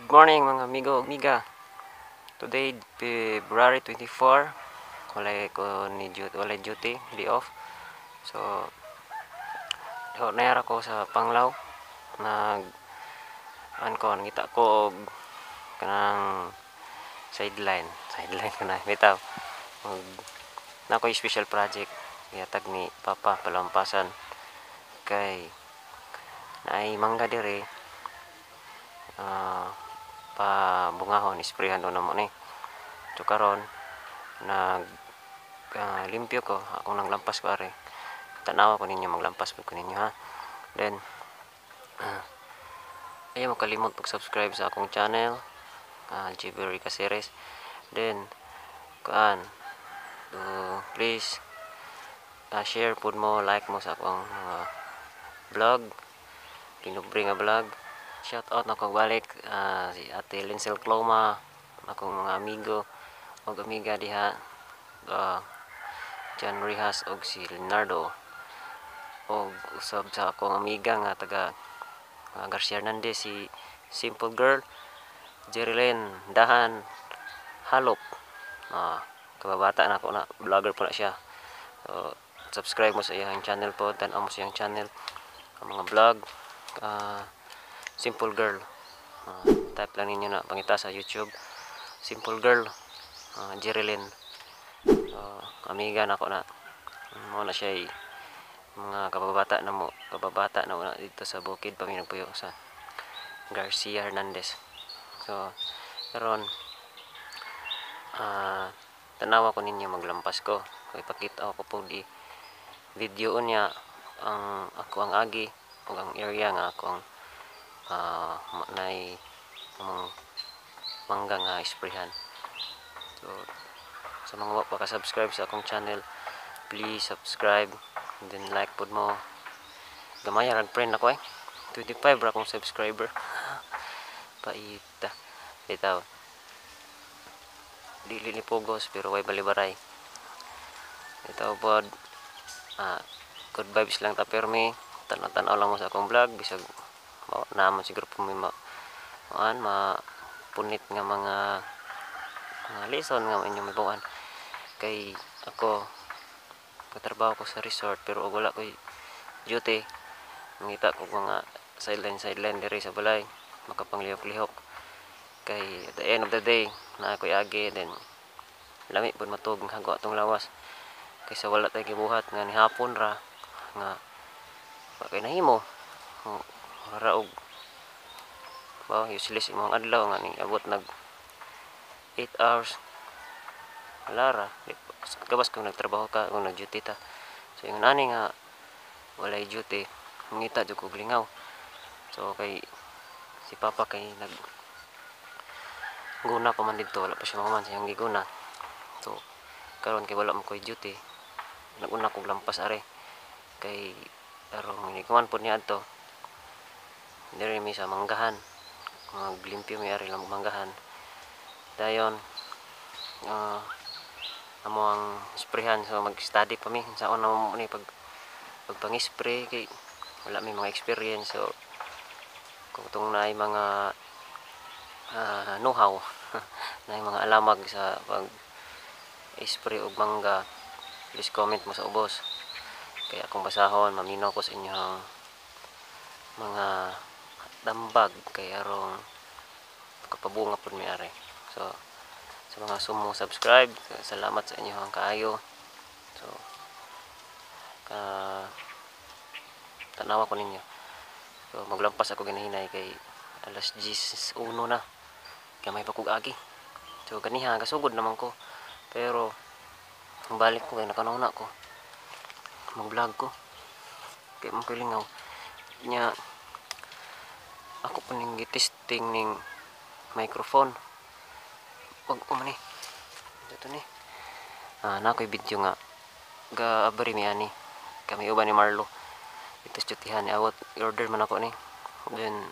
Good morning, mga amigo, amiga. Today, February 24, walay ko ni duty, walay duty, day off. So, nayara ko sa Panglao. Nag an ko, nangita ko og kanang sideline, sideline ko na bitaw. Mag na ko special project gihatag ni Papa palampasan kay naay mangga dire, pa bungahon, isprayhan do namo ni. So karon nag limpyo ko, akong naglampas ko ari. Tanawa ko ninyo, maglampas pud ko ninyo, ha. Then ayaw mo kalimot pag-subscribe sa akong channel, Jibbery Caceres. Then kuan, so, please share pud mo, like mo sa akong mga vlog, Pinubre nga vlog. Shout out na ko balik si Ate Linsel Cloma, akong mga amigo og amiga diha, John Rihas og si Leonardo, og usab sa akong amiga nga taga Garcia Hernandez, si Simple Girl Jerilyn Dahan Halop. Kababata na ako na vlogger po na siya. So, subscribe mo sa iyang channel po, tan-aw mo sa iyang channel ang mga vlog, Simple Girl. Type lang ninyo na pangita sa YouTube, Simple Girl Jerilyn. Amiga na ako na mo na siya, mga kababata na mo, kababata na mo na dito sa bukid pa mi nagpuyo sa Garcia Hernandez. So karon tanawa ko ninyo, maglampas ko, ipakita ako po di video niya ang ako ang agi ug ang area nga ako ang nay mga mangga nga isprayhan. So sa mga wa pa ka-subscribe sa akong channel, please subscribe and then like pod mo. Gamay rag friend ako eh, 25 ra akong subscriber. Paita bitaw, dili ni pugos pero way balibaray ito pod. Good vibes lang ta permi. Tan-aw lang mo sa akong vlog, bisag naman siguro po may ma mapunit nga mga lesson nga inyong mahibaw-an, kay ako katrabaho ko sa resort pero og wala koy duty, mangita ko mga sideline sideline diri sa balay, makapanglihok-lihok, kay at the end of the day naa koy agi. Then lami pud matug hago atong lawas kaysa wala tay gibuhat nga nihapon ra nga wa kay nahimo. Mura og ba useless imong adlaw nga ning abot nag 8 hours, wala ra. Gawas kung nagtrabaho ka, kung nag-duty ta. So ingon ani nga walay duty, mangita jud kog lingaw. So kay si Papa kay nag guna pa man didto, wala pa siya mahuman sa iyang giguna. So karon kay wala man koy duty, naguna kog lampas are kay aron inikuan pod niya adto. Diri mi sa manggahan, maglimpyo mi ari lang manggahan. Dayon amo ang sprayhan. So mag-study pa mi sa una mo ni pag pagpang-spray kay wala mi mga experience. So kung tong naay mga know-how, naay mga alamag sa pag spray og mangga, please comment mo sa ubos kay akong basahon, maminaw ko sa inyong mga dambag kay arong kapabunga pud mi ari. So sa mga sumo subscribe, salamat sa inyong kaayo. So ka tanawa ko ninyo. So maglampas ako ginahinay kay alas 10:01 na, gamay pa kog agi. So ganiha kasugod naman ko, pero balik ko kay nakanuna ko mag-vlog ko kay man koy lingaw nya. Ako po ning gi-testing ning microphone wag ko man eh dito ni na ako'y video nga ga-abri mi ani kami uban ni Marlo dito sa dutihan ni awat order man ako ni. Then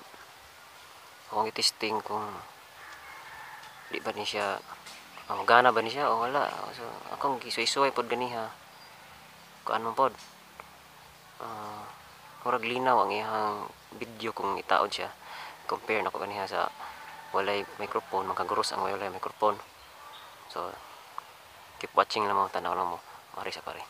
akong i-testing kung di ba ni siya gana ba ni siya o wala. So akong gisuy-suway pod ganiha, kuan man pod, murag linaw ang iyang video kung itaod siya, compare nako ganiha sa Walay microphone, makaguros ang walay microphone. So keep watching lang mo, tanaw lang mo. Mari sa pare.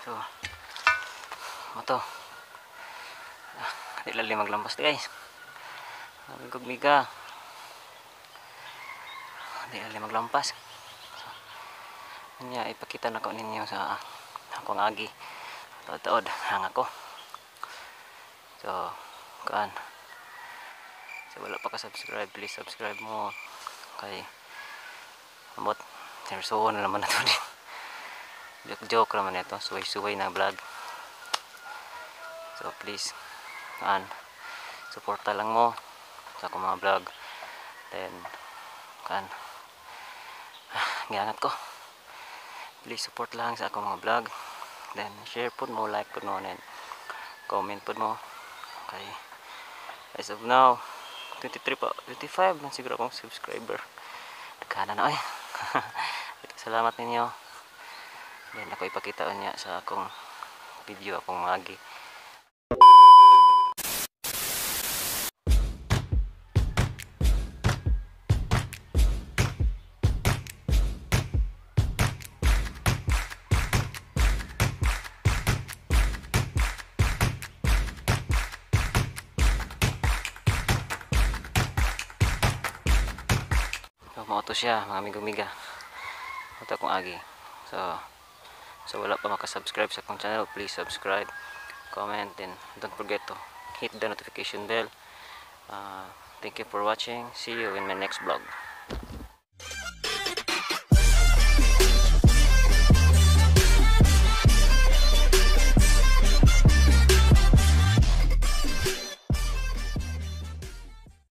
So, moto. Di lalim maglampas guys. Miga. Di lalim maglampas. So, nya ipakita na ko ninyo sa akong agi. Taod-taod hang ako. So, kuan. So wala pa ka subscribe, please subscribe mo kay ambot seryoso na naman na to din. Joke-joke naman ito, suway-suway na vlog. So please, kuan, suporta lang mo sa akong mga vlog. Then kuan, giangat ko. Please support lang sa akong mga vlog. Then share pud mo, like pud mo, and comment pud mo. Okay. As of now, 23 pa, 25 lang siguro akong subscriber. Nagkana na oy. Salamat ninyo. Then ako ipakita niya sa akong video, akong magi. So, mao to siya mga amigo-amiga. Ito akong agi. So wala pa maka-subscribe sa akong channel, please subscribe, comment, and don't forget to hit the notification bell. Thank you for watching. See you in my next vlog.